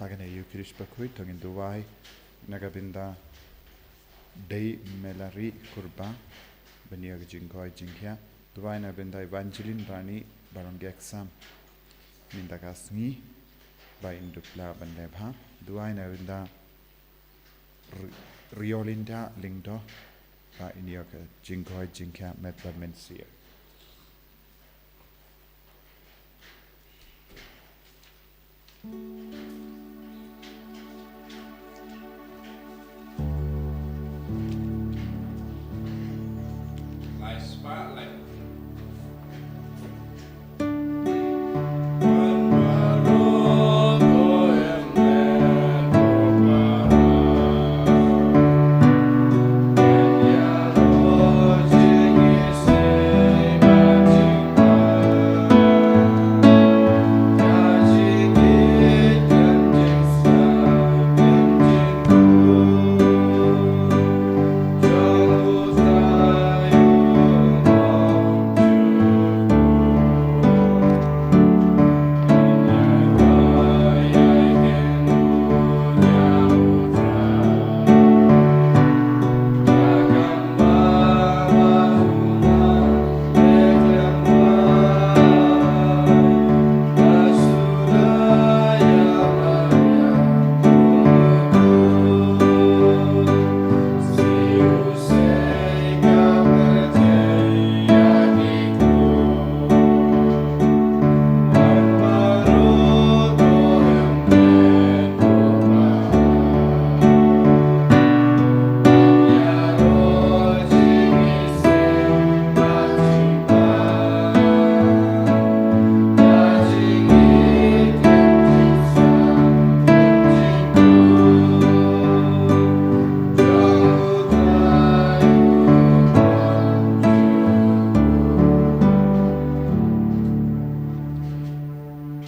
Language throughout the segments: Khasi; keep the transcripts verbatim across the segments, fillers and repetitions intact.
Kane ïa u Khrist bakhuid to ngin duwai na ka bynta Dei Melari Kurba ban ïa ka jingkoit jingkhiah. Duwai na ka bynta Evangeline Rani Barong Geksam mynta ka sngi ba in dup lah ban leh bha. Duwai na ka bynta Ri- Riolinda Lyngdoh ba in ïa ka jingkoit jingkhiah met bad mynsiem.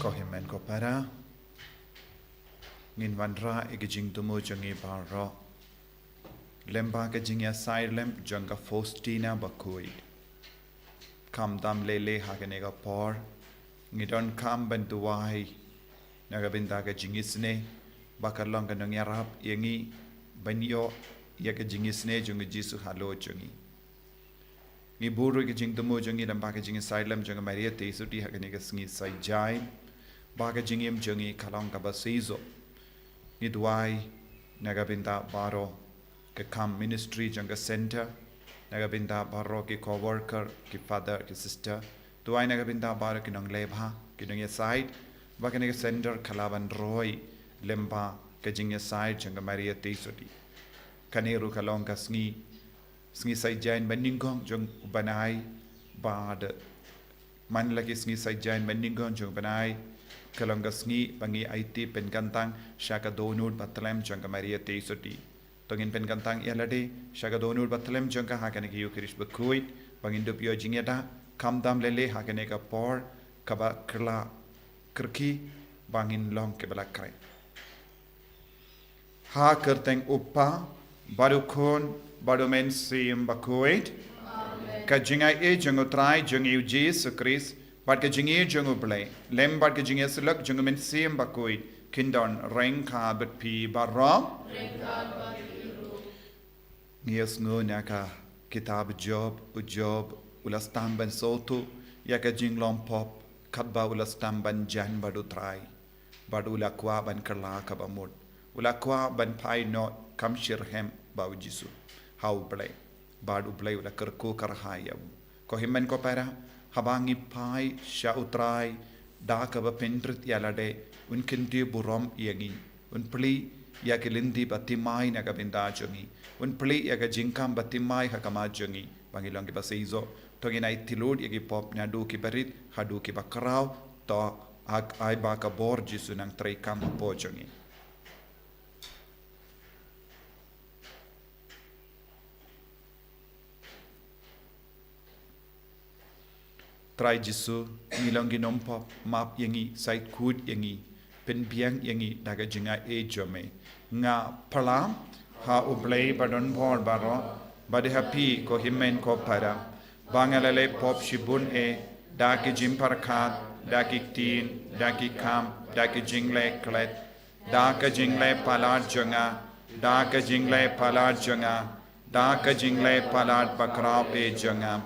Ko hynmen ko para, ngin wanrah ïa ka jingthmu jong ngi baroh lem bad ka jingïasaid lem jong ka Faustina bakhuid. Khamtam lei lei ha kane ka por ngi donkam ban duwai na ka bynta ka jingisynei ba kan long ka nongïarap ïa ngi ban ïoh ïa ka jingisynei jong u Jisu halor jong ngi. Ngi buh ruh ïa ka jingthmu jong ngi lem bad ka jingïasaid lem jong ka Maria Theisotti ha kane ka sngi Saitjaiñ ba ka jingim jong ngi kan long kaba seisoh. Ngi duwai na ka bynta baroh ka kam ministry jong ka center, na ka bynta baroh ki co-worker, ki father, ki sister. Duwai na ka bynta baroh ki nongleh bha, ki nongïasaid ba kane ka center kan lah ban roi lem bad ka jingïasaid jong ka Maria Theisotti. Kane ruh kan long ka sngi sngi Saitjaiñ ba nyngkong jong u bnai bad man la ki sngi Saitjaiñ ba nyngkong jong u bnai kan long ka sngi ba ngi aiti pynkyntang sha ka dohnud bathylliem jong ka Maria Theisotti. To ngin pynkyntang ïa lade sha ka dohnud bathylliem jong ka ha kane ka Ïukharist bakhuid ba ngin dup ïoh jingïada khamtam lei lei ha kane ka por kaba kylla kyrkieh ba ngin long kiba la kren. Ha kyrteng u Kpa bad u Khun bad u Mynsiem Bakhuid. Ka jingaiei jong u Trai jong ngi u Jisu Khrist bad ka jingïeit jong u Blei lem bad ka jingïasyllok jong u Mynsiem Bakhuid kin don ryngkat bad phi baroh. Ngi ïohsngew na ka kitab Job, u Job u la sdang ban sngewthuh ïa ka jinglong pop katba u la sdang ban jan bad u Trai bad u la kwah ban kylla kaba mut. U la kwah ban phai noh kam shitrhem bad u Jisu ha u Blei bad u Blei u la kyrkhu kyrhai ïa u. Ko hynmen ko para, haba ngi phai sha u Trai da kaba pynrit ïa lade, un kyntiew burom ïa ngi, un plie ïa ki lynti ba thymmai na ka bynta jong ngi, un plie ïa ka jingkam ba thymmai ha khmat jong ngi ba ngi long kiba seisoh. To ngin aiti lut ïa ki pop naduh kiba rit haduh kiba khraw. To ai ba ka bor Jisu nang treikam hapoh jong ngi. Trai Jisu, ngi long ki nongpop, map ïa ngi, sait khuid ïa ngi, pynbiang ïa ngi da ka jingaiei jong me. Nga pyrshang ha u Blei badonbor baroh bad ha phi ko hynmen ko para ba nga la leh pop shibun eh, da ki jingpyrkhat, da ki ktien, da ki kam, da ki jingleh klet, Da ka jingleh palat jong nga, da ka jingleh palat jong nga, da ka jingleh palat bakhraw eh jong nga.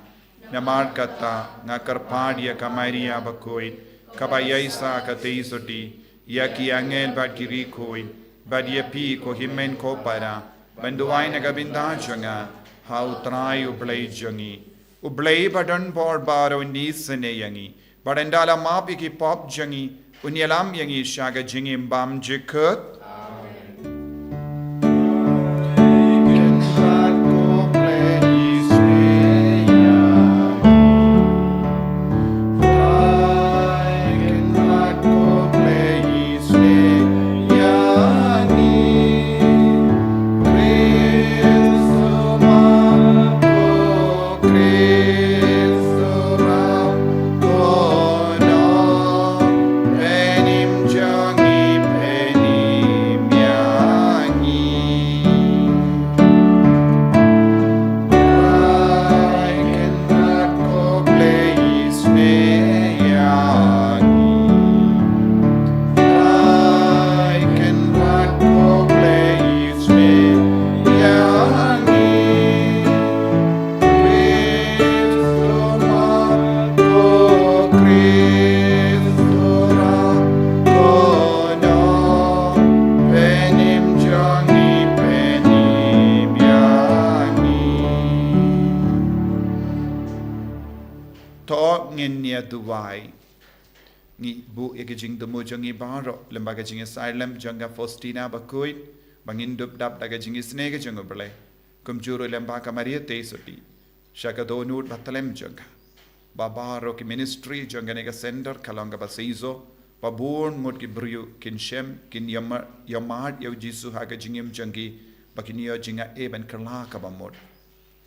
Namar kata nga kyrpad ïa ka Maria bakhuid, kaba ïaisah ka tei sotti, ïa ki angel bad ki riewkhuid, bad ïa phi ko hynmen ko para, ban duwai na ka bynta jong nga ha U Trai U Blei jong ngi. U Blei ba don bor baroh un isynei ïa ngi, bad un da la map ïa ki pop jong ngi, un ïalam ïa ngi sha ka jingim bymjukut. To ngin ïa duwai. Ngi buh ïa ka jingthmu jong ngi baroh lyngba ka jingïasaid lem jong ka Faustina bakhuid, ba ngin dup dap da ka jingisynei ka jong U Blei. Kumjuh ruh lyngba ka Maria tei sotti, sha ka dohnud ba tlem jong ka. Ba baroh ki ministry jong kane ka center ka long kaba seisoh, ba bun ngut ki briew kin shem, kin ïa ma-, ïa mad ïa U Jisu ha ka jingim jong ki, ba kin ïoh jingaiei ban kylla kaba mut.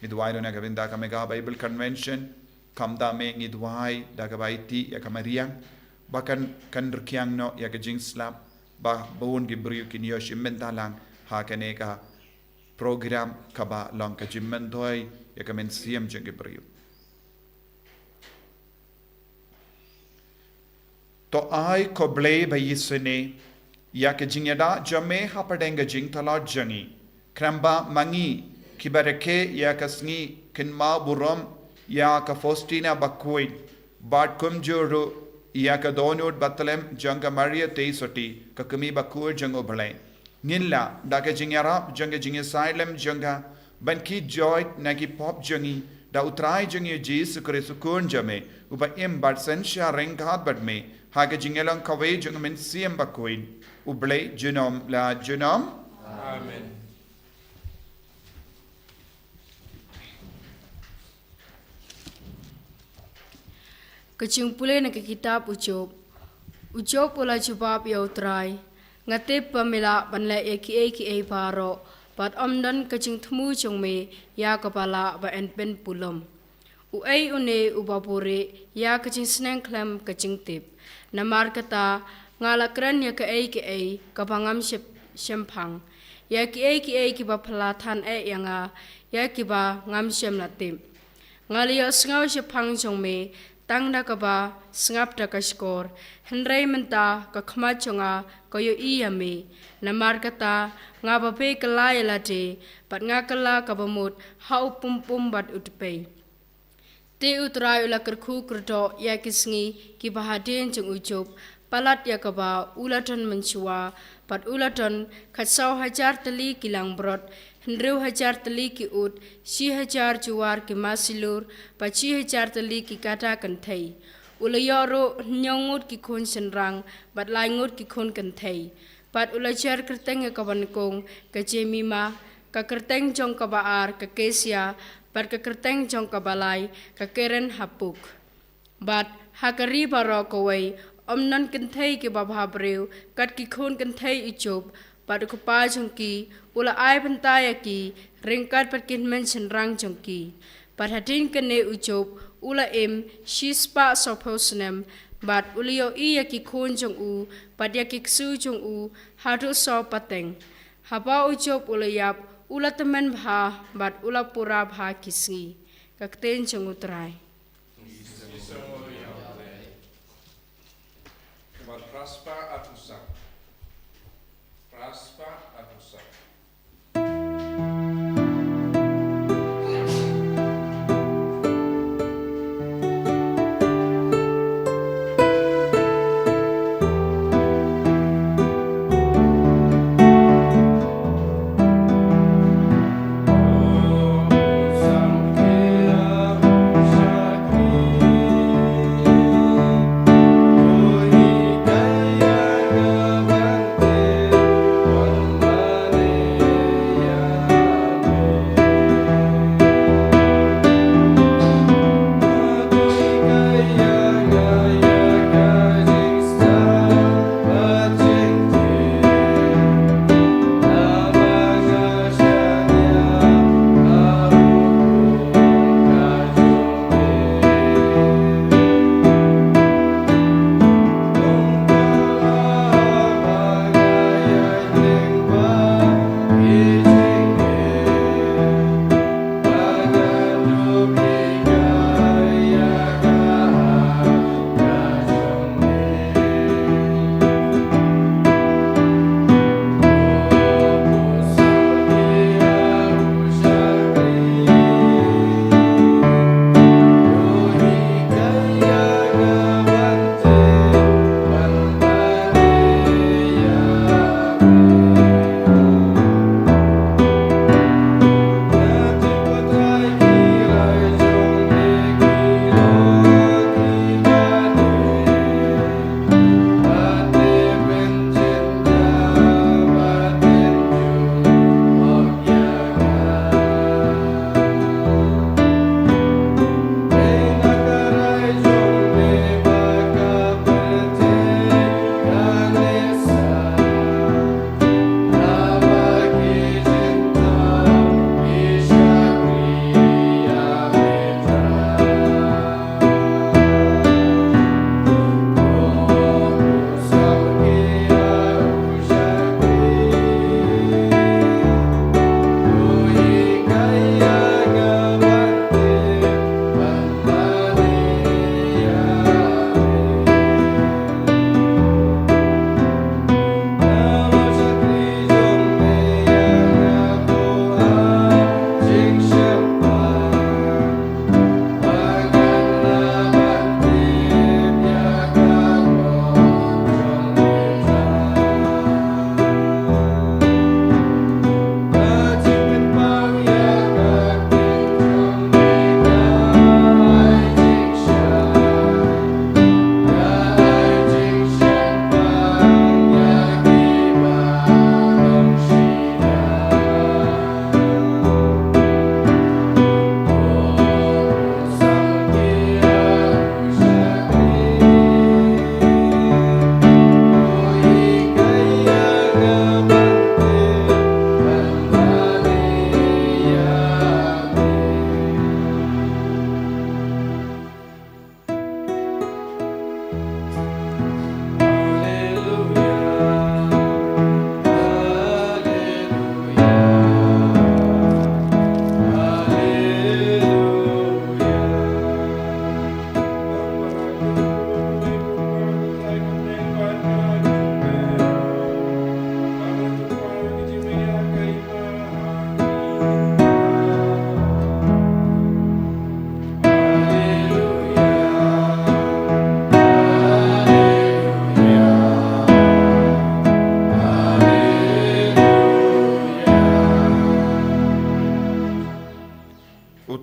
Ngi duwai ruh na ka bynta ka Mega Bible Convention, khamtam eh ngi duwai da kaba aiti ïa ka mariang, ba kan, kan rkhiang noh ïa ka jingslap, ba bun ki briew kin ïoh shimbynta lang ha kane ka program kaba long ka jingmyntoi ïa ka mynsiem jong ki briew. To ai ko Blei ba isynei ïa ka jingïada jong me hapdeng ka jingtlot jong ngi. Khnang ba ma ngi kiba rakhe ïa ka sngi kynmaw burom ïa ka Faustina bakhuid, bad kumjuh ruh ïa ka dohnud ba tlem jong ka Maria tei sotti, ka kmie bakhuid jong U Blei, ngin lah da ka jingïarap jong ka jingïasaid lem jong ka ban kit joit na ki pop jong ngi, da U Trai jong ngi U Jisu Khrist U Khun jong me, uba im bad synshar ryngkat bad me ha ka jingïalong kawei jong U Mynsiem Bakhuid, U Blei junom la junom. Amen. Ka jingpule na ka kitab U Job. U Job u la jubab ïa U Trai, nga tip ba me lah ban leh ïa kiei kiei baroh, bad ym don ka jingthmu jong me ïa kaba lah ban pynbulom. Uei une uba buhrieh ïa ka jingsneng khlem ka jingtip? Namar kata nga la kren ïa kaei kaei kaba ngam shep-, shemphang, ïa kiei kiei kiba phylla than eh ïa nga, ïa kiba ngam shym la tip. Nga la ïohsngew shaphang jong me tang da kaba sngap da ka shkor, hynrei mynta ka khmat jong nga ka ïohi ïa me. Namar kata nga babe kylla ïa lade, bad nga kylla kaba mut ha u pumpum bad u tpei. Te U Trai u la kyrkhu kyrdoh ïa ki sngi kiba hadien jong U Job, palat ïa kaba u la don mynshuwa, bad u la don khatsaw hajar tylli ki langbrot, hynriew hajar tylli ki ut, shi hajar juar ki masilur, bad shi hajar tylli ki kada kynthei. U la ïoh ruh hynñiew ngut ki khun shynrang, bad lai ngut ki khun kynthei. Bad u la jer kyrteng ïa kaba nyngkong ka Jemima, ka kyrteng jong kaba ar ka Kesia, bad ka kyrteng jong kaba lai ka Keren-hapuk. Bad ha ka ri baroh kawei ym don kynthei kiba bhabriew kat ki khun kynthei U Job, bad u kpa jong ki u la ai bynta ïa ki ryngkat bad ki hynmen shynrang jong ki. Bad hadien kane U Job u la im shispah sawphew snem, bad u la ïohi ïa ki khun jong u bad ïa ki ksu jong u haduh saw pateng. Haba U Job u la ïap, u la tymmen bha bad u la pura bha ki sngi. Ka ktien jong U Trai. Bad Raspa Atusa.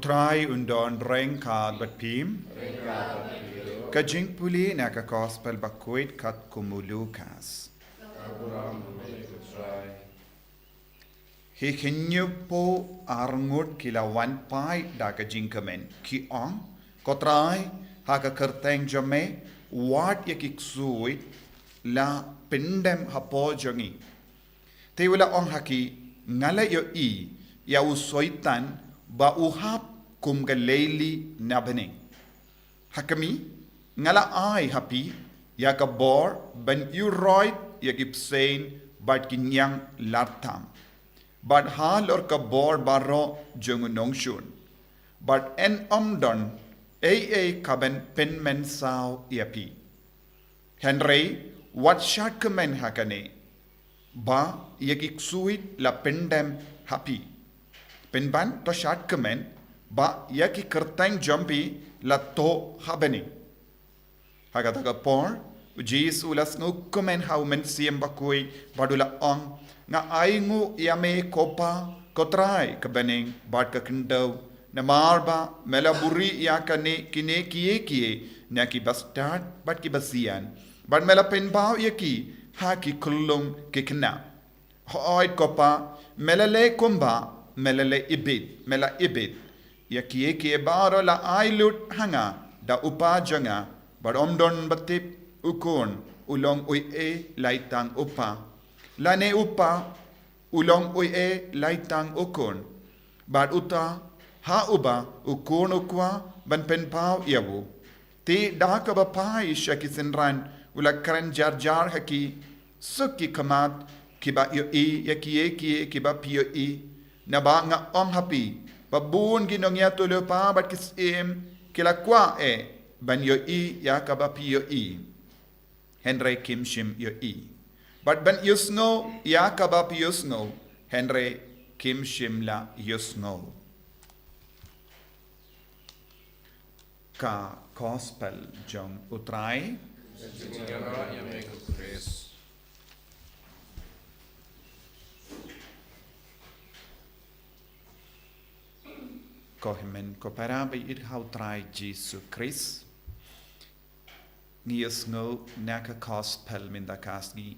Trai un don ryngkat bad phi. Ka jingpule na ka Gospel bakhuid katkum u Lukas. Hi hynñiewphew arngut ki la wan phai da ka jingkmen, ki ong, Ko Trai, ha ka kyrteng jong me, wad ïa ki ksuid la pyndem hapoh jong ngi. Te u la ong ha ki, Nga la ïohi ïa u Soitan ba u hap kum ka leili na bneng. Ha khmih, nga la ai ha phi ïa ka bor ban ïuhroit ïa ki bseiñ bad ki ñiang lartam, bad halor ka bor baroh jong u nongshun, bad yn ym don ei ei kaban pynmynsaw ïa phi. Hynrei wat shad kmen ha kane, ba ïa ki ksuid la pyndem ha phi. Pynban to shad kmen ba ïa ki kyrteng jong phi la thoh ha bneng. Ha kata ka por, u Jisu u la sngewkmen ha u Mynsiem Bakhuid bad u la ong, Nga ainguh ïa me ko Pa, ko Trai ka bneng bad ka khyndew. Namar ba me la buhrieh ïa kane, kine kiei kiei na kiba stad bad kiba sian, bad me la pynpaw ïa ki ha ki khyllung ki khynnah. Hooid ko Pa, me la leh kumba me la leh ibit, me la ibit ïa kiei kiei baroh la ai lut ha nga da u Pa jong nga, bad ym don ba tip u Khun u long uei lai tang u Pa, lane u Pa u long uei lai tang u Khun, bad uta ha uba u Khun u kwah ban pynpaw ïa u. Te da kaba phai sha ki synran, u la kren jar jar ha ki, Suk ki khmat kiba ïohi ïa kiei kiei kiba phi ïohi, naba nga ong ha phi ba bun ki nongïathuhlypa bad ki syiem ki la kwah eh ban ïohi ïa kaba phi ïohi, hynrei kim shym ïohi, bad ban ïohsngew ïa kaba phi ïohsngew, hynrei kim shym la ïohsngew. Ka Gospel jong u Trai. Jingïarap ïa me ko Khrist. Ko hynmen ko para ba ïeit ha u Trai Jisu Khrist. Ngi ïohsngew na ka Gospel mynta ka sngi,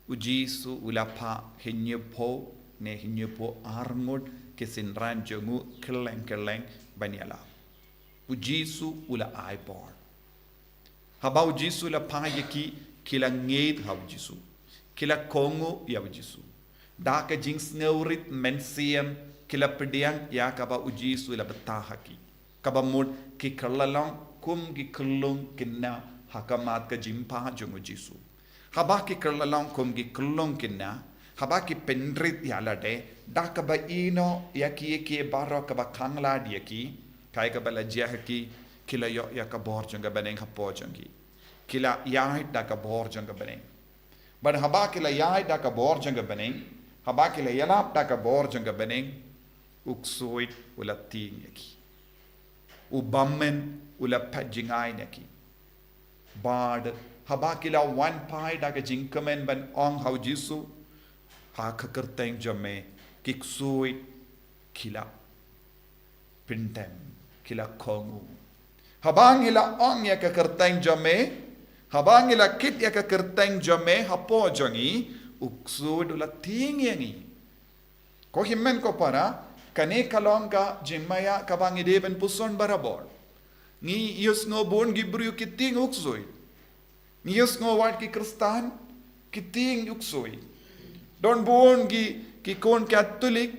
u Jisu u la phah hynñiewphew ne hynñiewphew arngut ki synran jong u kylleng kylleng ban ïalap. U Jisu u la ai bor. Haba u Jisu u la phah ïa ki, ki la ngeit ha u Jisu, ki la kohnguh ïa u Jisu. Da ka jingsngewrit mynsiem ki la pdiang ïa kaba u Jisu u la bthah ha ki, kaba mut ki kylla long kum ki khyllung khynnah ha khmat ka jingpah jong u Jisu. Haba ki kylla long kum ki khyllung khynnah, haba ki pynrit ïa lade da kaba ïehnoh ïa kiei kiei baroh kaba khanglad ïa ki, kaei kaba la jia ha ki, ki la ïoh ïa ka bor jong ka bneng hapoh jong ki. Ki la ïaid da ka bor jong ka bneng. Bad haba ki la ïaid da ka bor jong ka bneng, haba ki la ïalap da ka bor jong ka bneng, u ksuid u la tieng ïa ki. U bymmen u la phet jngai na ki. Bad haba ki la wan phai da ka jingkmen ban ong ha u Jisu, ha ka kyrteng jong me ki ksuid ki la pyndem, ki la kohnguh. Haba ngi la ong ïa ka kyrteng jong me, haba ngi la kit ïa ka kyrteng jong me hapoh jong ngi, u ksuid u la tieng ïa ngi. Ko hynmen ko para, kane ka long ka jingmaïa kaba ngi dei ban puson barabor. Ngi ïohsngew bun ki briew ki tieng u ksuid. Ngi ïohsngew wat ki Khristan ki tieng u ksuid. Don bun ki, ki khun Katholik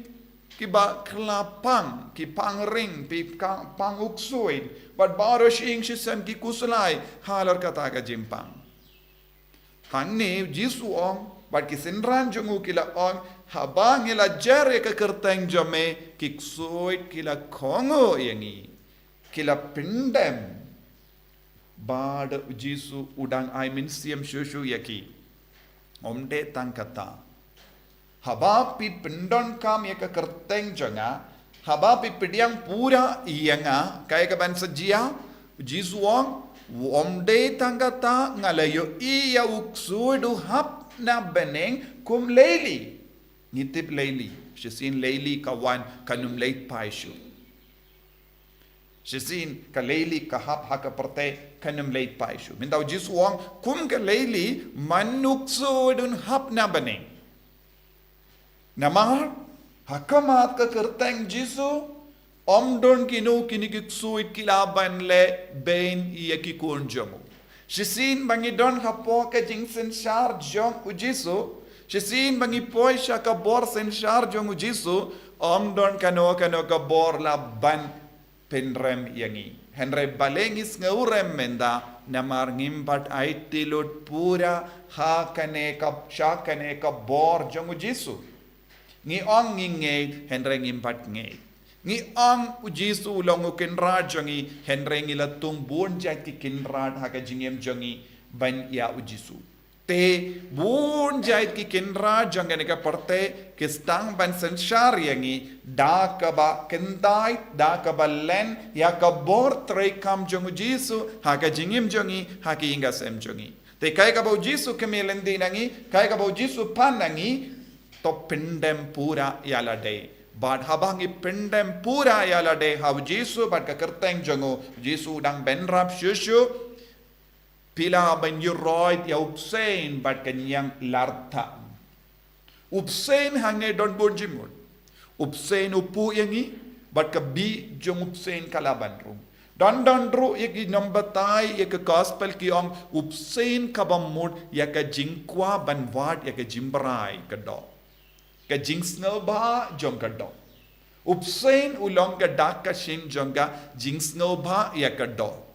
kiba kylla pang, ki pang ring, ki ka-, pang u ksuid. Bad baroh shi ïing shi sem ki khuslai halor kata ka jingpang. Hangne u Jisu u ong, bad ki synran jong u ki la ong, haba ngi la jer ïa ka kyrteng jong me, ki ksuid ki la kohnguh ïa ngi, ki la pyndem. Bad u Jisu u dang ai mynsiem shuh shuh ïa ki. Ym dei tang kata. Haba phi pyndonkam ïa ka kyrteng jong nga, haba phi pdiang pura ïa nga, kaei kaban sa jia, u Jisu u ong, ym dei tang kata, nga la ïohi ïa u ksuid u hap na bneng kum leili. Ngi tip leili, shisien leili ka wan kan ym leit phai shuh. Shisien ka leili ka hap ha ka pyrthei, kan ym leit phai shuh. Mynta u Jisu u ong, kum ka leili, man u ksuid un hap na bneng. Namar, ha khmat ka kyrteng Jisu, ym don kino kine ki ksuid ki lah ban leh beiñ ïa ki khun jong u. Shisien ba ngi don hapoh ka jingsynshar jong u Jisu, shisien ba ngi poi sha ka bor synshar jong u Jisu, ym don kano kano ka bor lah ban pynrem ïa ngi. Hynrei balei ngi sngewrem mynta, namar ngim pat aiti lut pura ha kane ka, sha kane ka bor jong u Jisu. Ngi ong ngi ngeit, hynrei ngim pat ngeit. Ngi ong u Jisu u long u kynrad jong ngi, hynrei ngi la tung bun jait ki kynrad ha ka jingim jong ngi ban ïa u Jisu. Te bun jait ki kynrad jong kane ka pyrthei ki sdang ban synshar ïa ngi da kaba kyntait, da kaba len ïa ka bor treikam jong u Jisu ha ka jingim jong ngi, ha ka ïing ka sem jong ngi. Te kaei kaba u Jisu kyrmen lynti na ngi, kaei kaba u Jisu pan na ngi, to pyndem pura ïa lade. Bad haba ngi pyndem pura ïa lade ha u Jisu bad ka kyrteng jong u, u Jisu u dang bynrap shuh shuh. Phi lah ban ïuhroit ïa u bseiñ bad ka ñianglartang. U bseiñ hangne don bun jingmut. U bseiñ u puh ïa ngi, bad ka bih jong u bseiñ ka lah ban rung. Don don ruh ïa ki nongbatai ïa ka gospel ki ong u bseiñ kaba mut ïa ka jingkwah ban wad ïa ka jingbrai ka doh. Ka jingsngewbha jong ka doh. U bseiñ u long ka dak ka shin jong ka jingsngewbha ïa ka doh.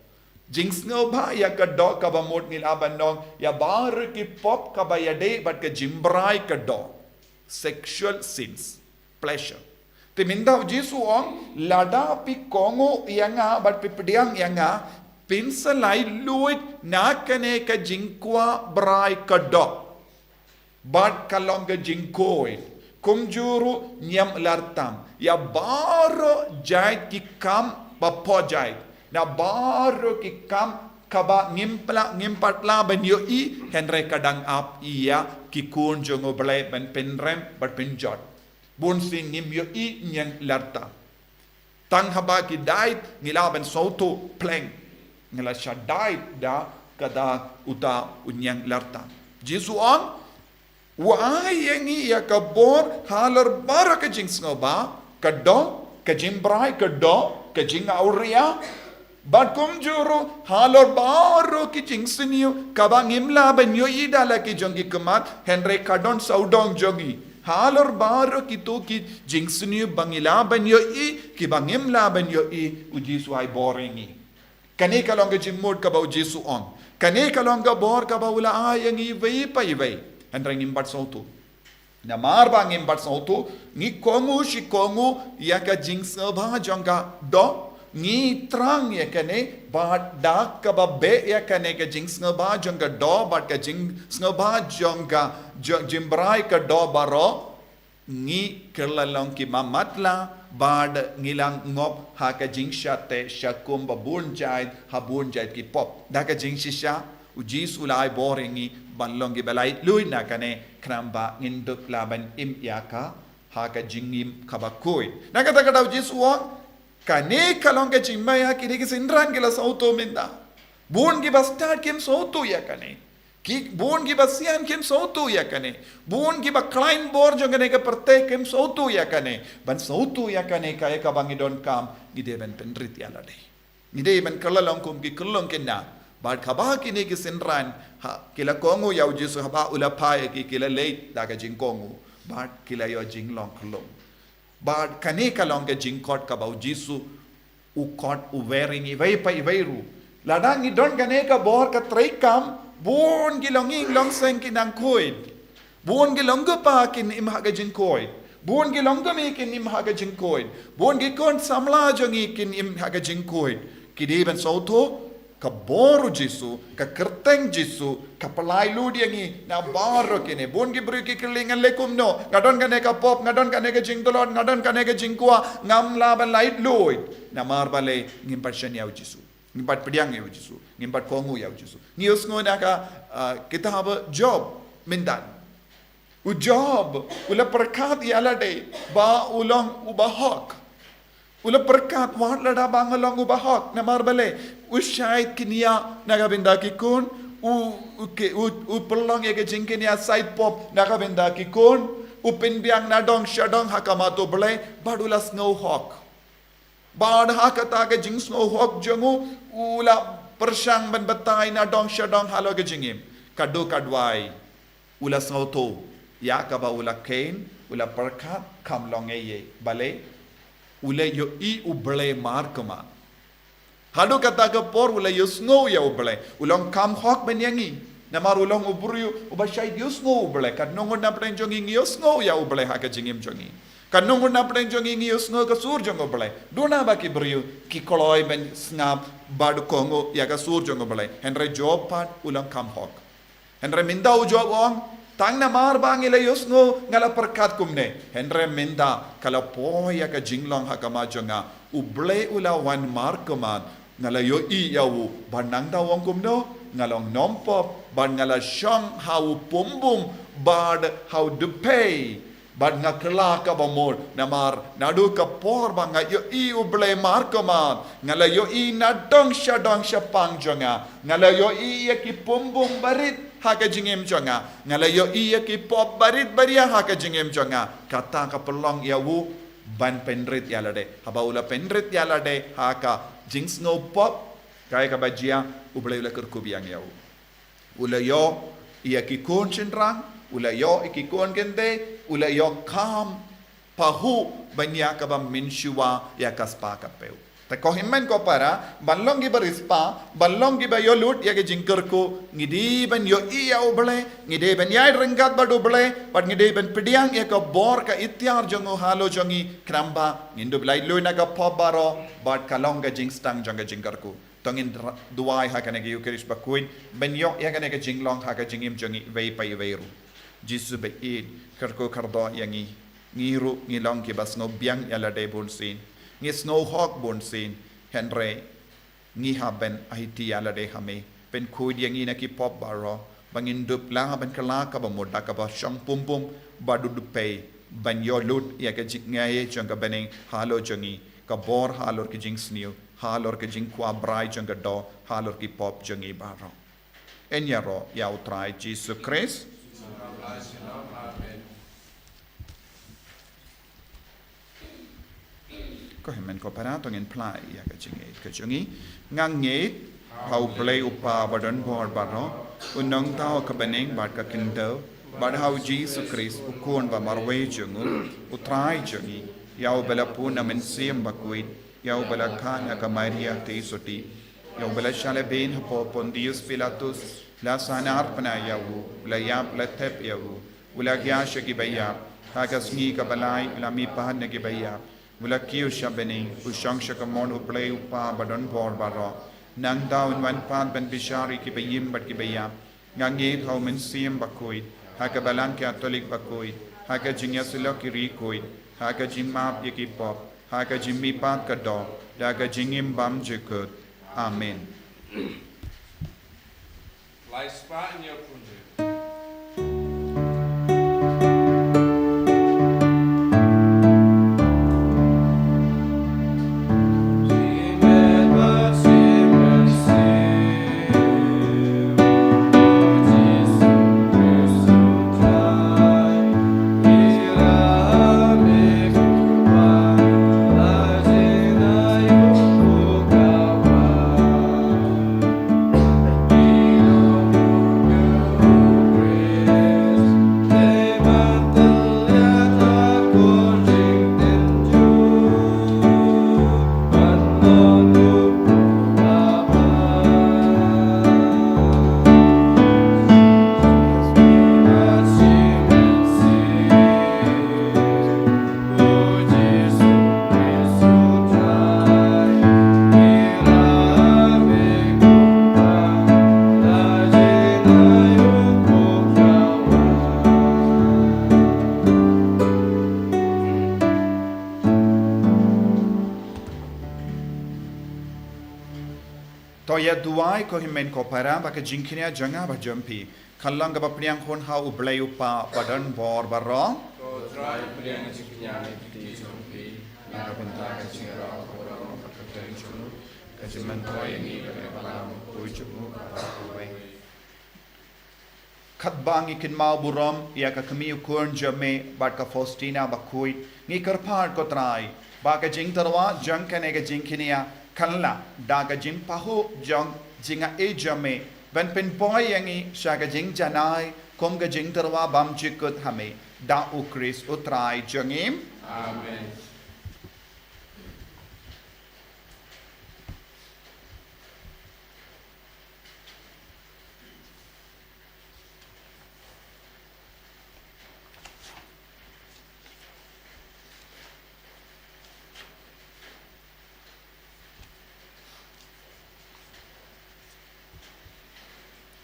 Jingsngewbha ïa ka doh kaba mut ngi lah ban ong ïa baroh ki pop kaba ïadei bad ka jingbrai ka doh. Sexual sins, pleasure. Te mynta u Jisu u ong lada phi kohnguh ïa nga bad phi pdiang ïa nga, phin sa laitluid na kane ka jingkwah brai ka doh. Bad ka long ka jingkhuid. Kumjuh ruh ñianglartang. Ïa baroh jait ki kam ba pojait. Na baroh ki kam kaba ngim pat lah, ngim pat lah ban ïohi, hynrei ka dang ap ïa ki khun jong u Blei ban pynrem, ban pynjot. Bun sien ngim ïohi ñianglartang. Tang haba ki dait ngi lah ban sngewthuh pleng. Ngi la shah dait da kata uta u ñianglartang. Jisu u ong, u ai ïa ngi ïa ka bor halor baroh ka jingsngewbha ka doh, ka jingbrai ka doh, ka jingawria. Bad kumjuh ruh halor baroh ki jingsniew kaba ngim lah ban ïohi da la ki jong ki khmat, hynrei ka don sawdong jong ngi. Halor baroh kito ki jingsniew ba ngi lah ban ïohi, kiba ngim lah ban ïohi, u Jisu u ai bor ïa ngi. Kane ka long ka jingmut kaba u Jisu u ong. Kane ka long ka bor kaba u la ai ïa ngi iwei pa iwei. Hynrei ngim pat sngewthuh. Namar ba ngim pat sngewthuh, ngi kohnguh shi kohnguh ïa ka jingsngewbha jong ka doh, ngi thrang ïa kane, bad da kaba beh ïa kane ka jingsngewbha jong ka doh, bad ka jingsngewbha jong ka jong, jingbrai ka doh baroh, ngi kylla long ki mamatlah, bad ngi la ngop ha ka jingshah teh shah kum ba bun jait, ha bun jait ki pop. Da ka jingshisha, u Jisu u la ai bor ïa ngi ban long kiba laitluid na kane, khnang ba ngin dup lah ban im ïa ka ha ka jingim kaba khuid. Na kata ka daw u Jisu u ong, kane ka long ka jingmih ha kine ki synran ki la sngewthuh mynta. Bun kiba stad kim sngewthuh ïa kane. Ki, bun kiba sian kim sngewthuh ïa kane. Bun kiba khlaiñ bor jong kane ka pyrthei kim sngewthuh ïa kane. Ban sngewthuh ïa kane kaei kaba ngi donkam, ngi dei ban pynrit ïa lade. Ngi dei ban kylla long kum ki khyllung khynnah. Bad haba kine ki synran, ha, ki la kohnguh ïa u Jisu, haba u la phai ïa ki, ki la leit da ka jingkohnguh. Bad ki la ïoh jinglong khyllung. Bad kane ka long ka jingkhot kaba u Jisu u khot u wer ïa ngi iwei pa iwei ruh. Lada ngi don kane ka bor ka treikam, bun ki longïing longseng kin nang khuid. Bun ki longkpa kin im ha ka jingkhuid. Bun ki longkmie kin im ha ka jingkhuid. Bun ki khun samla jong ngi kin im ha ka jingkhuid. Ki dei ban sngewthuh ka bor u Jisu, ka kyrteng Jisu, ka pyllait lut ïa ngi na baroh kine. Bun ki briew ki kylli, ngan leh kumno, nga don kane ka pop, nga don kane ka jingtlot, nga don kane ka jingkwah, ngam lah ban laitluid. Namar balei? Ngim pat shaniah ïa u Jisu. Ngim pat pdiang ïa u Jisu. Ngim pat kohnguh ïa u Jisu. Ngi ïohsngew na ka, ah, kitab Job mynta. U Job u la pyrkhat ïa lade ba u long u bahok. U la pyrkhat wat lada ba nga long u bahok, namar balei? U shait kñia na ka bynta ki khun, u, u, ke, u, u pynlong ïa ka jingkñia sait pop na ka bynta ki khun, u pynbiang na dong sha dong ha khmat U Blei, bad u la sngew hok. Bad ha kata ka jingsngew hok jong u, u la pyrshang ban batai na dong sha dong halor ka jingim. Ka dei ka duwai. U la sngewthuh ïa kaba u la kheiñ, u la pyrkhat, kam long ei ei. Balei? U la ïohi U Blei markhmat. Haduh kata ka por u la ïohsngew ïa U Blei. U long kham hok ban ïa ngi. Namar u long u briew uba shait ïohsngew U Blei. Katno ngut na pdeng jong ngi ngi ïohsngew ïa U Blei ha ka jingim jong ngi? Katno ngut na pdeng jong ngi ngi ïohsngew ka sur jong U Blei? Duna ba ki briew ki kloi ban sngap bad kohnguh ïa ka sur jong U Blei. Hynrei Job pat u long kham hok. Hynrei mynta u Job u ong, tang namar ba ngi la ïohsngew nga la pyrkhat kumne. Hynrei mynta ka la poi ïa ka jinglong ha khmat jong nga. U Blei u la wan markhmat. Nga la ïohi ïa u, bad nangta u ong kumno, nga long nongpop, bad nga la shong ha u pumbum, bad ha u dpei. Bad nga kylla kaba mut, namar naduh ka por ba nga ïohi U Blei markhmat, nga la ïohi na dong sha dong shaphang jong nga, nga la ïohi ïa ki pumbum barit ha ka jingim jong nga, nga la ïohi ïa ki pop barit baria ha ka jingim jong nga, kata ka pynlong ïa u ban pynrit ïa lade. Haba u la pynrit ïa lade ha ka jingsngew pop, kaei kaba jia, U Blei u la kyrkhu biang ïa u. U la ïoh ïa ki khun shynrang, u la ïoh ïa ki khun kynthei, u la ïoh kham pahuh ban ïa kaba mynshuwa ïa ka spah ka peu. Te ko hynmen ko para, ban long kiba riewspah, ban long kiba ïoh lut ïa ka jingkyrkhu, ngi dei ban ïohi ïa U Blei, ngi dei ban ïaid ryngkat bad U Blei, bad ngi dei ban pdiang ïa ka bor ka iktiar jong u halor jong ngi, khnang ba ngin dup laitluid na ka pop baroh, bad ka long ka jingsdang jong ka jingkyrkhu. To ngin ra-, duwai ha kane ka Eucharist bakhuid, ban ïoh ïa kane ka jinglong ha ka jingim jong ngi iwei pa iwei ruh. Jisu baieit, kyrkhu kyrdoh ïa ngi, ngi ruh ngi long kiba sngew biang ïa lade bunsien, ngi sngew hok bunsien, hynrei ngi hap ban aiti ïa lade ha me, pynkhuid ïa ngi na ki pop baroh, ba ngin dup lah ban kylla kaba mut da kaba shong pumpum, bad u dpei, ban ïoh lut ïa ka jingaiei jong ka bneng halor jong ngi, ka bor halor ka jingsniew, halor ka jingkwah brai jong ka doh, halor ki pop jong ngi baroh. Yn ïaroh ïa U Trai Jisu Khrist. Ko hynmen ko para, to ngin phla ïa ka jingngeit ka jong ngi. Nga ngeit ha U Blei U Kpa badonbor baroh, u nongthaw ka bneng bad ka khyndew, bad ha U Jisu Khrist, u Khun ba marwei jong u, U Trai jong ngi, ïa uba la pun na U Mynsiem Bakhuid, ïa uba la kha na ka Maria Theisotti, ïa uba la shah lehbeiñ hapoh Pontius Pilatus, la sahnarphna ïa u, u la ïap, la thep ïa u, u la kha sha kiba ïap, ha ka sngi kaba lai u la mihpat na kiba ïap, u la kiew sha bneng, u shong sha kamon U Blei U Kpa badonbor baroh. Nangta un wan pat ban bishar ïa kiba im bad kiba ïap. Nga ngeit ha U Mynsiem Bakhuid, ha ka Balang Katholik bakhuid, ha ka jingïasyllok ki riewkhuid, ha ka jingmap ïa ki pop, ha ka jingmihpat ka doh, da ka jingim bymjukut. Amen. To ïa duwai ko hynmen ko para ba ka jingkñia jong nga bad jong phi kan long kaba pdiang hun ha U Blei U Kpa badonbor baroh. Ko Trai, pdiang ka jingkñia na ka kti jong phi. Na ka bynta ka jingïaroh ka burom bad ka kyrteng jong u, ka jingmyntoi ïa ngi ka dei ka balang bakhuid jong u kaba kawei. Katba ngi kynmaw burom ïa ka kmie u khun jong me bad ka Faustina bakhuid, ngi kyrpad ko Trai ba ka jingtyrwa jong kane ka jingkñia kan lah da ka jingpahuh jong jingaiei jong me ban pynpoi ïa ngi sha ka jingjanai kum ka jingtyrwa bymjukut ha me, da U Khrist U Trai jong ngi. Amen.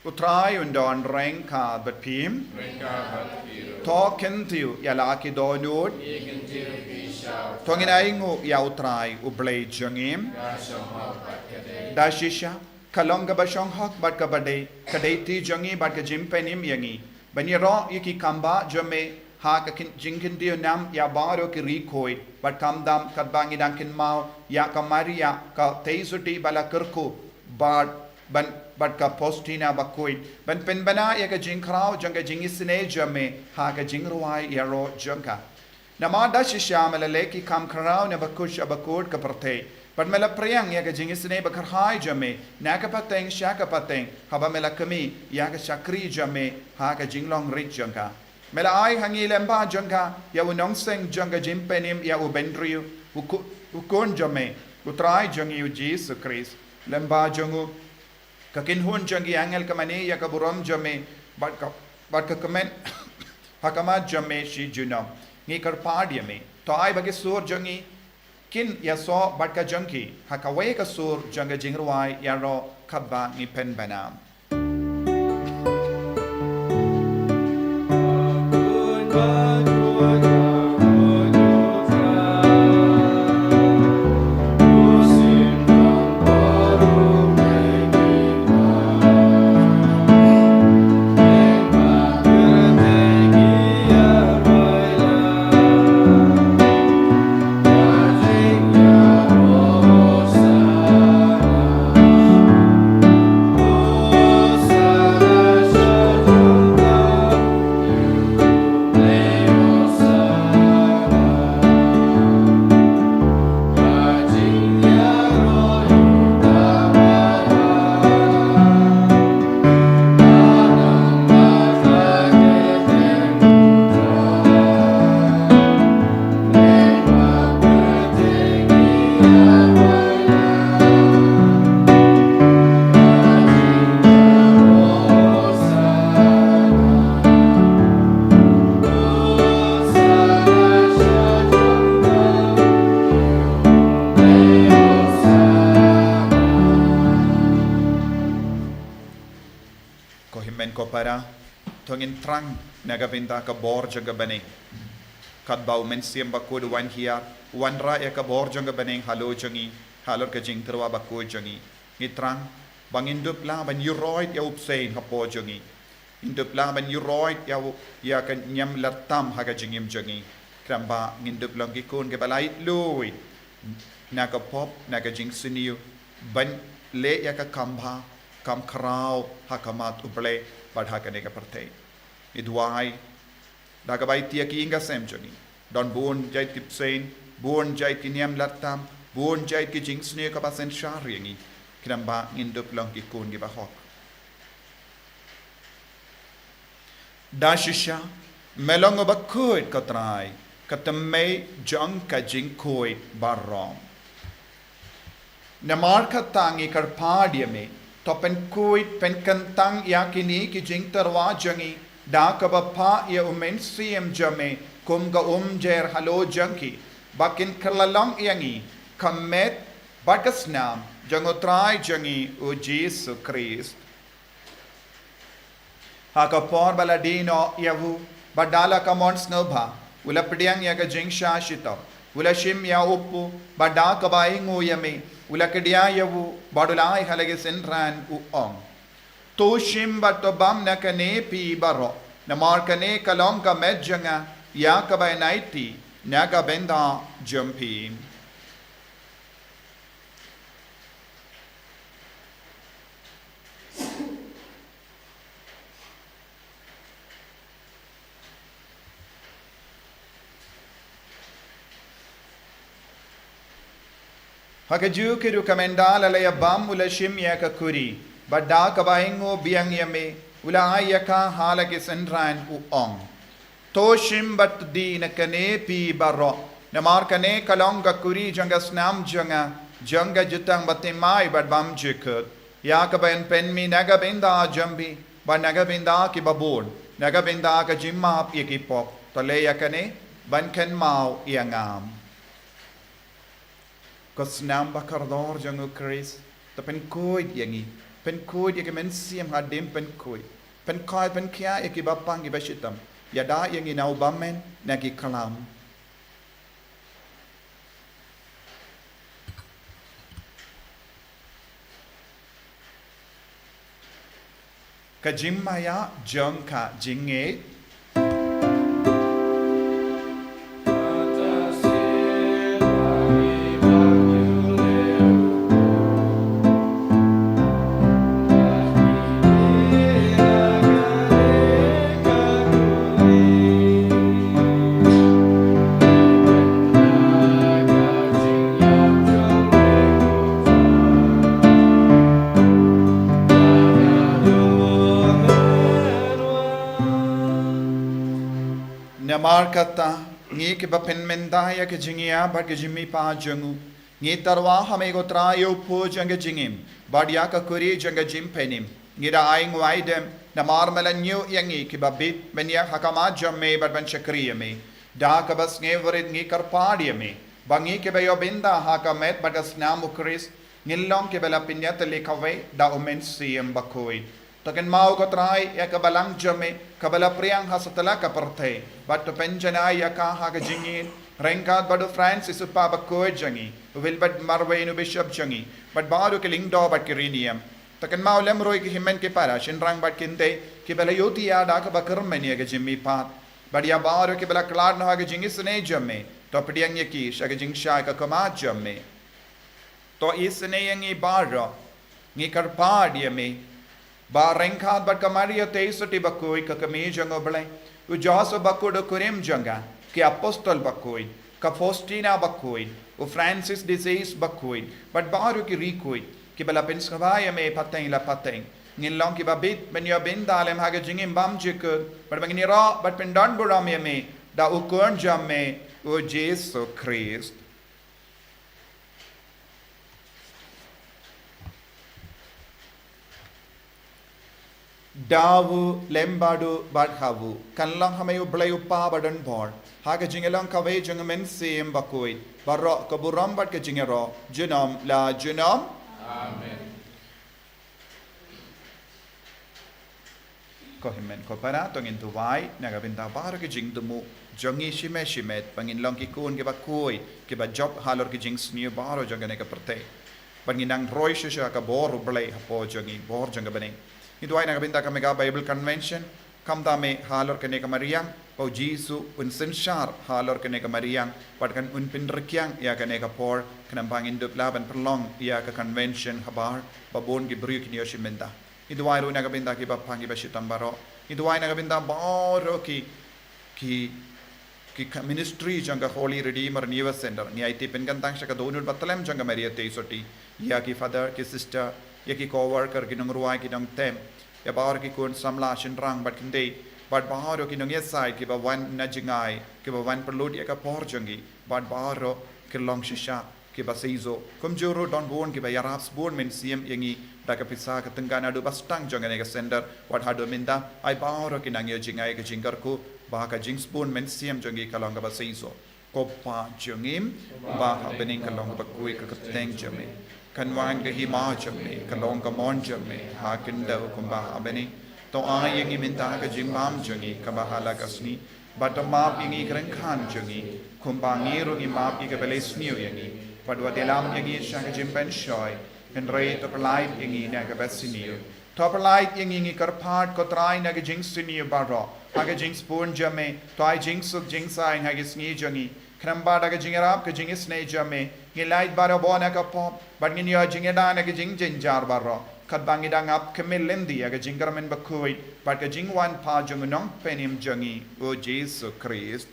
U Trai un don ryngkat bad phi. Ryngkat bad phi ruh. To kyntiew ïa la ki dohnud. Ngi kyntiew ïa phi sha U Trai. To ngin ainguh ïa U Trai U Blei jong ngi. Ka shong hok bad ka dei. Da shisha ka long kaba shong hok bad kaba dei ka dei ti jong ngi bad ka jingpynim ïa ngi ban ïaroh ïa ki kam ba jong me ha ka kin-, jingkyntiew nam ïa baroh ki riewkhuid bad khamtam katba ngi dang kynmaw ïa ka Maria ka tei suti ba la kyrkhu bad ban, bad ka Faustina bakhuid ban pynbna ïa ka jingkhraw jong ka jingisynei jong me ha ka jingrwai ïaroh jong ka. Namar da shisha me la leh ki kam khraw na bakut sha bakut ka pyrthei bad me la pdiang ïa ka jingisynei bakyrhai jong me na ka pateng sha ka pateng haba me la khmih ïa ka shakri jong me ha ka jinglong rit jong ka. Me la ai ha ngi lyngba jong ka ïa u nongseng jong ka jingpynim ïa u bynriew, u khu-, u khun jong me, U Trai jong ngi U Jisu Khrist. Lyngba jong u ka kynhun jong ki angel ka mane ïa ka burom jong me bad ka, bad ka kmen ha khmat jong me shi junom. Ngi kyrpad ïa me, to ai ba ki sur jong ngi kin ïasoh bad ka jong ki ha kawei ka sur jong ka jingrwai ïaroh katba ngi pynbna. Ko hynmen ko para, to ngin thrang na ka bynta ka bor jong ka bneng. Katba u Mynsiem Bakhuid u wan hiar, u wanrah ïa ka bor jong ka bneng halor jong ngi, halor ka jingtyrwa bakhuid jong ngi. Ngi thrang ba ngin dup lah ban ïuhroit ïa u bseiñ hapoh jong ngi. Ngin dup lah ban ïuhroit ïa u, ïa ka niam lad tam ha ka jingim jong ngi. Khnang ba ngin dup long ki khun kiba la ïeit lut na ka pop, na ka jingsniew, ban leh ïa ka kam bha, kam khraw ha khmat U Blei bad ha kane ka pyrthei. Ngi duwai da kaba ïeit ïa ki ïing ki sem jong ngi. Don bun jait ki bseiñ, bun jait ki niam lad tam, bun jait ki jingsniew kiba synshar ïa ngi. Khnang ba ngin dup long ki khun kiba hok. Da shisha me long uba khuid ko Trai, ka tymmen jong ka jingkhuid baroh. Namar kata ngi kyrpad ïa me, to pynkhuid pynkyntang ïa kine ki jingtyrwa jong ngi da kaba phah ïa u Mynsiem jong me kum ka umjer halor jong ki, ba kin kylla long ïa ngi ka met bad ka snam jong u Trai jong ngi u Jisu Khrist. Ha ka por ba la die noh ïa u, bad da la ka mon sngewbha, u la pdiang ïa ka jingshah shitom, u la shim ïa u kpu, bad da kaba ainguh ïa me, u la kdiah ïa u, bad u la ai ha la ki synran, u ong: To shim bad to bam na kane phi baroh, namar kane ka long ka met jong nga ïa kaba yn aiti na ka bynta jong phi. Ha kajuh ka rukom ynda la leit bam u la shim ïa ka kuri, bad da kaba ainguh biang ïa me, u la ai ïa ka ha la ki synran u ong: To shim bad die na kane phi baroh, namar kane ka long ka kuri jong ka snam jong nga, jong ka jutang bathymmai bad bymjukut, ïa kaba yn pynmih na ka bynta jong phi bad na ka bynta kiba bun, na ka bynta ka jingmap ïa ki pop. To leh ïa kane ban kynmaw ïa nga. Ko snam ba kordor jong u Khrist, to pynkhuid ïa ngi, pynkhuid ïa ki mynsiem hadien pynkhuid, pynkhuid, pynkhiah ïa kiba pang kiba shitom, ïada ïa ngi na u bymmen na ki khlam. Ka jingmaïa jong ka jingngeit. Namar kata, ngi kiba pynmynta ïa ka jingïap bad ka jingmihpat jong u, ngi tyrwa ha me ko Trai ïa u pud jong ka jingim bad ïa ka kuri jong ka jingpynim. Ngi da ai nguaidem namar me la ñiew ïa ngi kiba bit ban ïaid ha khmat jong me bad ban shakri ïa me. Da kaba sngewrit ngi kyrpad ïa me ba ngi kiba ïoh bynta ha ka met bad ka snam u Khrist, ngin long kiba la pynïatylli kawei da u Mynsiem Bakhuid. To kynmaw ko Trai ïa ka balang jong me kaba la phriang ha satlak ka pyrthei, bad to pynjanai ïa ka ha ka jingïeit ryngkat bad u Francis u Kpa Bakhuid jong ngi, u Wilbert Marwein u Bishop jong ngi, bad baroh ki lyngdoh bad ki riewniam. To kynmaw lem ruh ïa ki hynmen ki para, shynrang bad kynthei kiba la ïohthiah da kaba kyrmen ïa ka jingmihpat, bad ïa baroh kiba la khlad noh ha ka jingisynei jong me. To pdiang ïa ki sha ka jingshai ka khmat jong me. To isynei ïa ngi baroh. Ngi kyrpad ïa me ba ryngkat bad ka Maria Theisotti Bakhuid, ka Kmie jong u Blei, u Joseph Bakhuid u kurim jong ka, ki Apostol Bakhuid, ka Faustina Bakhuid, u Francis de Sales Bakhuid, bad baroh ki riewkhuid kiba la pynsngewbha ïa me pateng la pateng, ngin long kiba bit ban ïoh bynta lem ha ka jingim bymjukut, bad ba ngin ïaroh bad pyndonburom ïa me da u Khun jong me, u Jisu Khrist. Da u lem bad u bad ha u, kan long ha me u Blei u Kpa badonbor, ha ka jingïalong kawei jong u Mynsiem Bakhuid, baroh ka burom bad ka jingïaroh junom la junom. Amen. Ko hynmen ko para, to ngin duwai na ka bynta baroh ki jingthmu jong ngi shimet shimet, ba ngin long ki khun kiba khuid, kiba jop halor ki jingsniew baroh jong kane ka pyrthei, ba ngin nang roi shisha ka bor u Blei hapoh jong ngi, bor jong ka bneng. Ngi duwai na ka bynta ka Mega Bible Convention, khamtam eh halor kane ka mariang, ba u Jisu un synshar halor kane ka mariang, bad kan un pynrkhiang ïa kane ka por, khnang ba ngin dup lah ban pynlong ïa ka convention habar ba bun ki briew kin ïoh shim bynta. Ngi duwai ruh na ka bynta kiba pang kiba shitom baroh. Ngi duwai na ka bynta baroh ki, ki, ki ka ministry jong ka Holy Redeemer Newer Centre. Ngi aiti pynkyntang sha ka dohnud bathylliem jong ka Maria Theisotti, ïa ki father, ki sister, ïa ki co-worker, ki nongrwai, ki nongtem, ïa baroh ki khun samla shynrang bad kynthei, bad baroh ki nongïasaid kiba wan na jngai, kiba wan pynlut ïa ka por jong ngi, bad baroh ki long shisha kiba seisoh. Kumjuh ruh don bun kiba ïarap sbun mynsiem ïa ngi da ka pisa ka tyngka naduh ba sdang jong kane ka centre, wat haduh mynta, ai baroh ki nang ïoh jngai ka jingkyrkhu ba ka jingsbun mynsiem jong ngi ka long kaba seisoh. Ko Pa jong ngi ba ha bneng, ka long kaba khuid ka kyrteng jong me. Kan wan ka hima jong me, ka long ka mon jong me ha khyndew kumba ha bneng. To ai ïa ngi mynta ka jingbam jong ngi kaba ha la ka sngi. Bad to map ïa ngi ki ryngkat jong ngi, kumba ngi ruh ngi map ïa kiba leh sniew ïa ngi. Bad wat ïalam ïa ngi sha ka jingpynshoi, hynrei to pyllait ïa ngi na kaba sniew. To pyllait ïa ngi, ngi kyrpad ko Trai, na ka jingsniew baroh, ha ka jingsbun jong me. To ai jingsuk jingsaiñ ha ki sngi jong ngi, khnang ba da ka jingïarap ka jingisynei jong me, ngin lait baroh bor na ka pop, bad ngin ïoh jingïada na ki jingjynjar baroh, katba ngi dang ap khmih lynti ïa ka jingkyrmen bakhuid bad ka jingwan pat jong u Nongpynim jong ngi, u Jisu Khrist.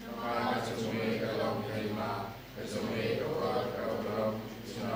Namar ka jong me ka long ka hima, ka jong me ka burom, ka burom, junom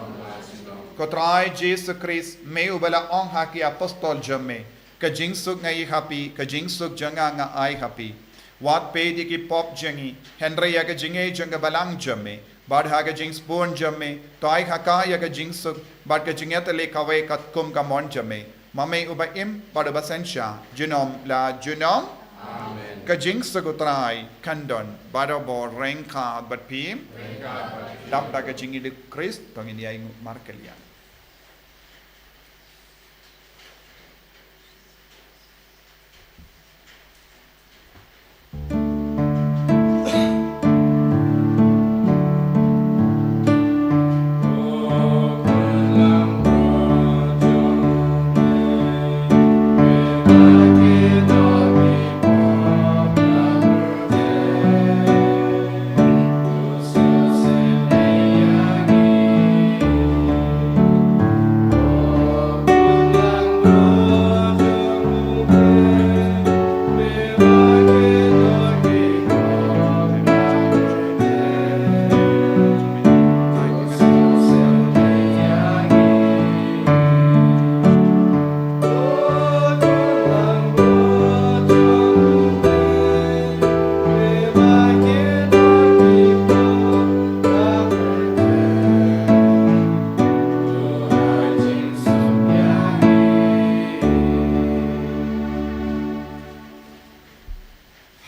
Ko Trai Jisu Khrist, me uba la ong ha ki apostol jong me, ka jingsuk nga ai ha phi, ka jingsuk jong nga nga ai ha phi. Wat peit ïa ki pop jong ngi, hynrei ïa ka jingngeit jong ka balang jong me, bad ha ka jingsbun jong me, to ai ha ka ïa ka jingsuk, bad ka jingïatylli kawei katkum ka mon jong me. Ma me uba im bad uba synshar junom la junom. Amen. Ka jingsuk U Trai kan don barabor ryngkat bad phi. Ryngkat bad phi. Dap da ka jingïeit U Khrist, to ngin ïai nguh markylliang.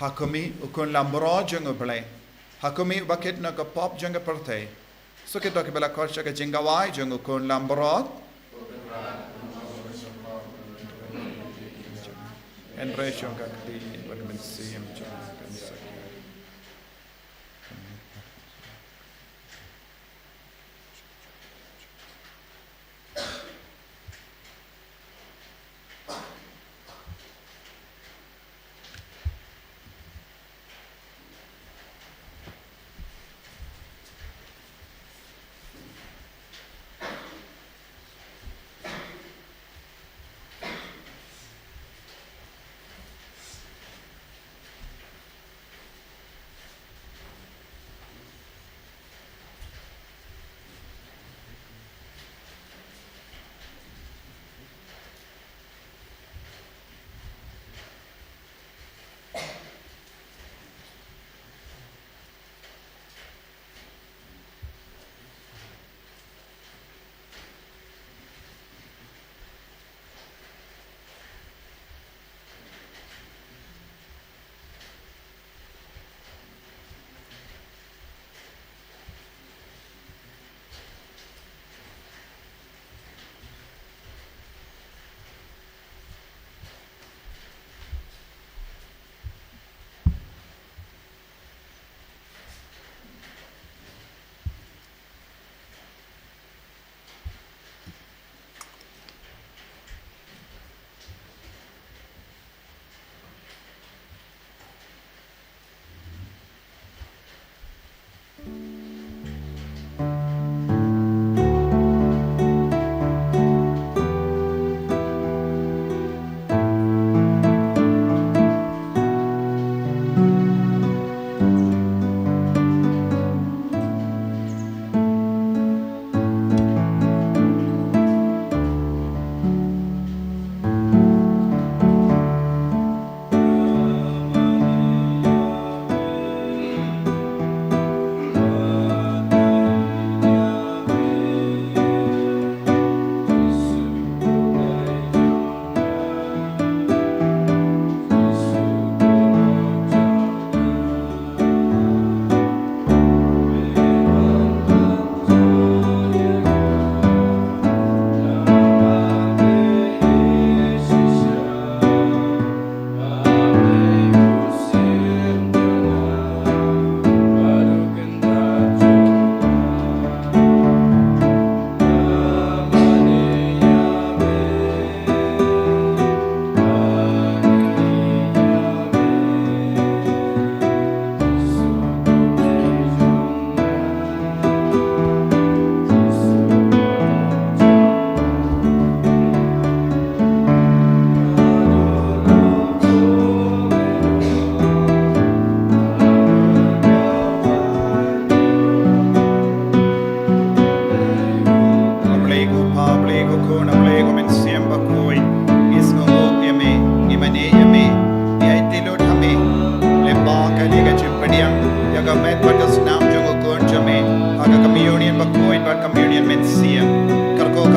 Ha khmih, u khun lamro jong U Blei. Ha khmih, uba kit na ka pop jong ka pyrthei. Sa kito kiba la khot sha ka jingkhawai jong u khun lamro. Hynrei shong ka kti bad ka mynsiem jong ka mynsiem.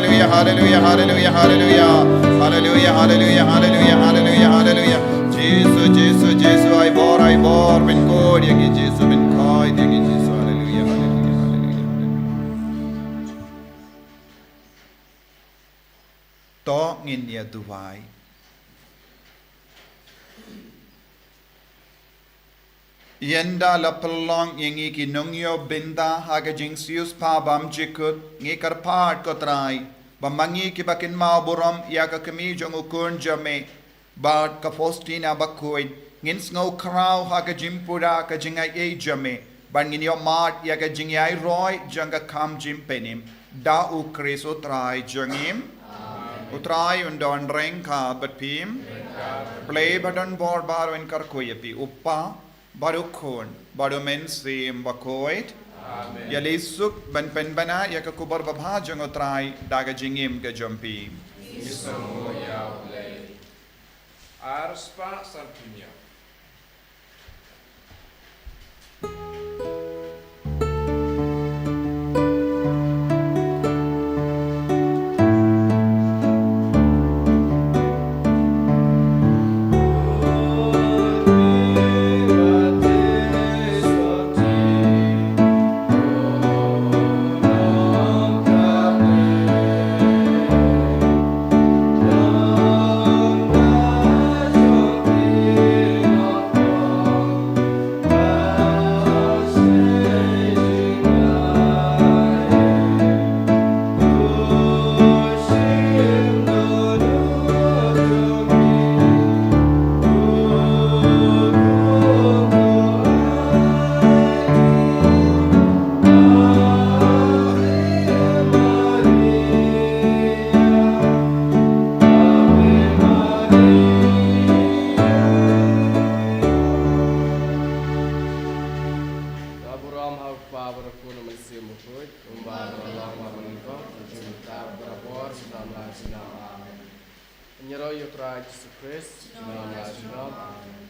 haleluya, haleluya, haleluya, haleluya. Haleluya, haleluya, haleluya, haleluya, haleluya. Jisu, Jisu, Jisu, ai bor, ai bor, pynkoit ïa ngi Jisu, pynkoit ïa ngi Jisu, haleluya, haleluya, haleluya, haleluya. To ngin ïa duwai. Ynda la pynlong ïa ngi ki nongïoh bynta ha ka jingsiewspah bymjukut, ngi kyrpad ko Trai ba ma ngi kiba kynmaw burom ïa ka kmie jong u khun jong me bad ka Faustina bakhuid, ngin sngew khraw ha ka jingpura ka jingaiei jong me, bad ngin ïohmad ïa ka jingïairoi jong ka kham jingpynim da u Khrist u Trai jong ngi. U Trai un don ryngkat bad phi. Blei ba don bor baroh un kyrkhu ïa phi, u Kpa bad u Khun bad u Mynsiem Bakhuid. Amen. Ïaleh suk ban pynbna ïa ka khubor babha jong u Trai da ka jingim ka jong phi. Ngi sngewnguh ïa U Blei. Ar spah sanphew hynñiew. Ka burom ha u Kpa bad u Khun bad u Mynsiem Bakhuid, kumba ka la long ha kaba nyngkong, mynta bad barabor, sha ïing la ïing. Amen. Ïaroh ïa u Trai Jisu Khrist. Shalom, shalom.